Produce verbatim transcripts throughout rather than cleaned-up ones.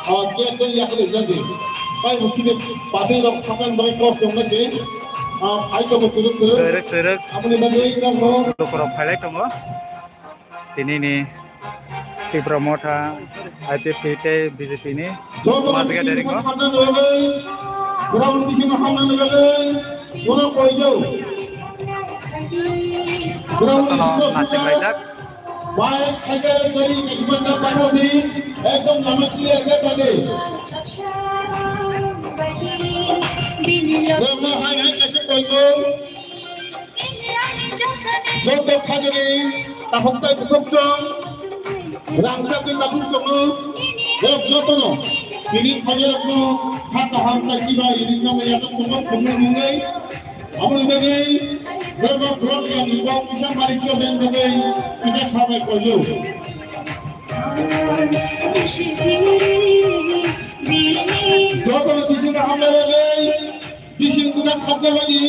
Ah, ke tei yakni jadi. Pai musibet pati rok sakan bai kos dong nasi. Ah, ai to ko turuk turuk. Turuk, turuk. Aboni bagwi nang no. Lukurok phailai tongo. Tini ni Tipra Motha, I P F T tei B J P ni Joto Mazga Deringo. Hamna nugwi, ground bisingo hamna nugwi, bono koijo. Ground bisingo hamna nugwi. Bike, cycle, gari, kaisa manta pathar di, ekdom lama clear khe pade. Bono hai hai kaisa koijo. Joto khajani takhuk tai bukhuk chwng, rangchak ni takhuk chwngno, borok jotono bini khajani rokno kha kaham kaisi bai rwngwi yasak chwngno khumui mungwi. Aboni bagwi borok borok yang ni kok kisa mari chwng den bagwi kisa kha bai koiyo. Jotono sisi kaham bai bagwi. Bising bukan khapjamani.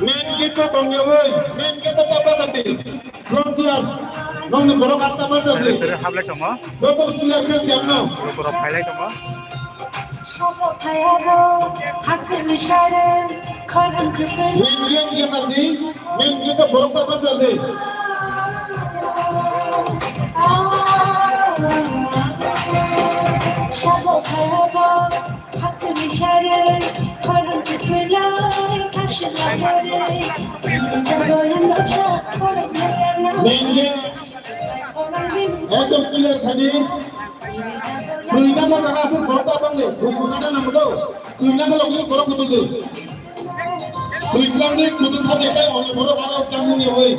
Main gate o tongyawi, main gate o tapa sati. Frontiers, nongni borok asta pasati. Tere hablai tongo. Joto clear khe jamno. Borok phailai tongo. Main gate gate ardi, main gate o borok tapa sati. Nengge, ekdom clear khani. Twi na mo jaga asuk borok ta bang de, twi na na mo do. Twi na ko logi borok kutul de. Twi klang de kutul thani kai oni borok aro chang ni oi.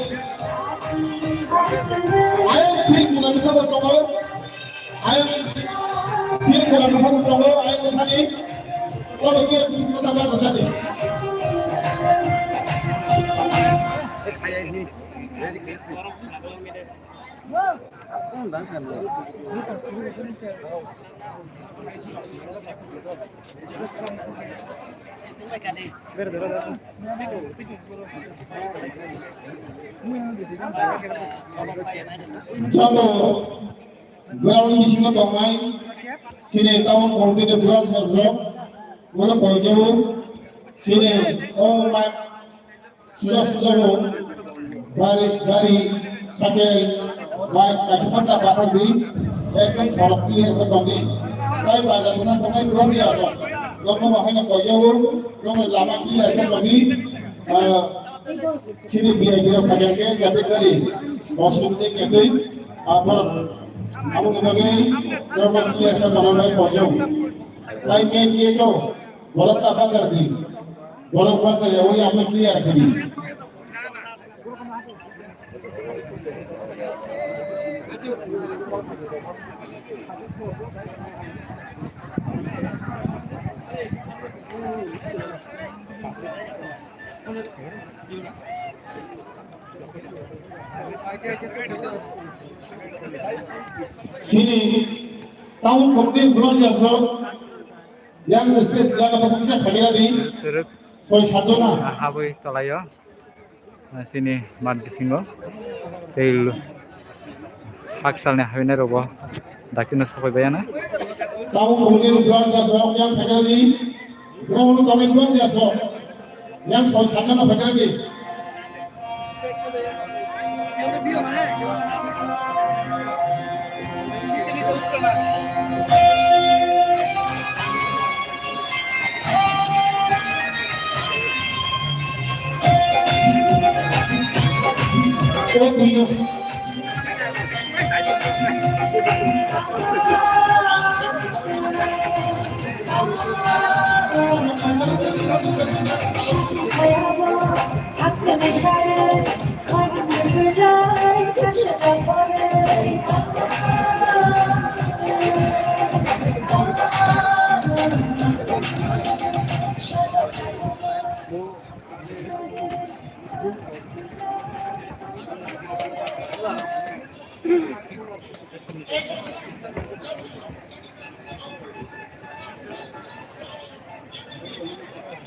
Ai thik muna ni khabar tongo. Ayang, dia kurang apa tongo, ayang tadi. Kalau dia bisa kita tambah tadi. Jabo. Ground bisingo tongnai, chini town committee ni ground serjak, bono koijabo, chini o ma suja suja bo, gari, gari, cycle, bike, kaisa ta pathar di, ekdom sorok clear khe tongdi. Tai bazar khna tongnai ground ya bo, ground no haino koijabo, ground lama clear khe tongdi, ah, Chini B I P rok khaja khe jate kari mosuk se khe twi, ah, borok aboni bagwi borok clear khe tongna bai pojok. Tai main gate o borok ta bazar di. Borok bazar ya oi aboni clear khe di. Chini town committee ni bwrwi aswk yang stage gana baksa khamira di. Turuk. Soi satjona. Habwi tolaio. Chini mat bisingo tei lu-, haksalni habinai rokbo dakti no sokoi baiya na. Tabuk committee ni duan sa sa yang phaikani, ground ni committee ni duan sa sa yang soi satjona phaikani.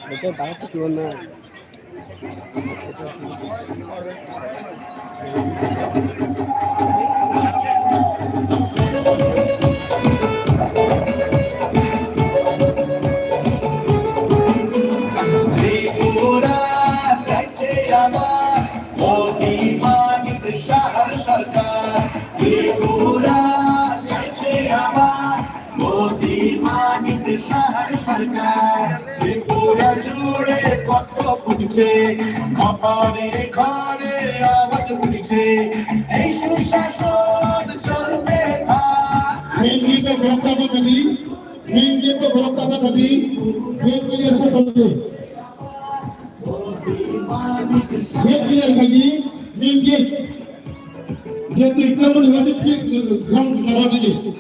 Betul banget tuh, Fiona. Tripura জুড়ে কত ফুটছে, ঘরে ঘরে আওয়াজ উঠছে, এই সুশাসন চলবে ধার। Mainly to borok tamo sadi, mainly to borok tamo sadi, mainly to borok tamo sadi. Mainly to borok tamo sadi.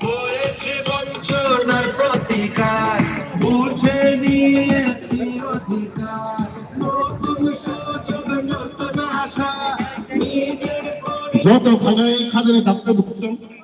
হয়েছে বঞ্চনার প্রতিকার, বুঝে নিয়েছি অধিকার, নতুন সুযোগ, নতুন আশা, নিজের পরি- Joto khanai khajani dakte bukhukchang.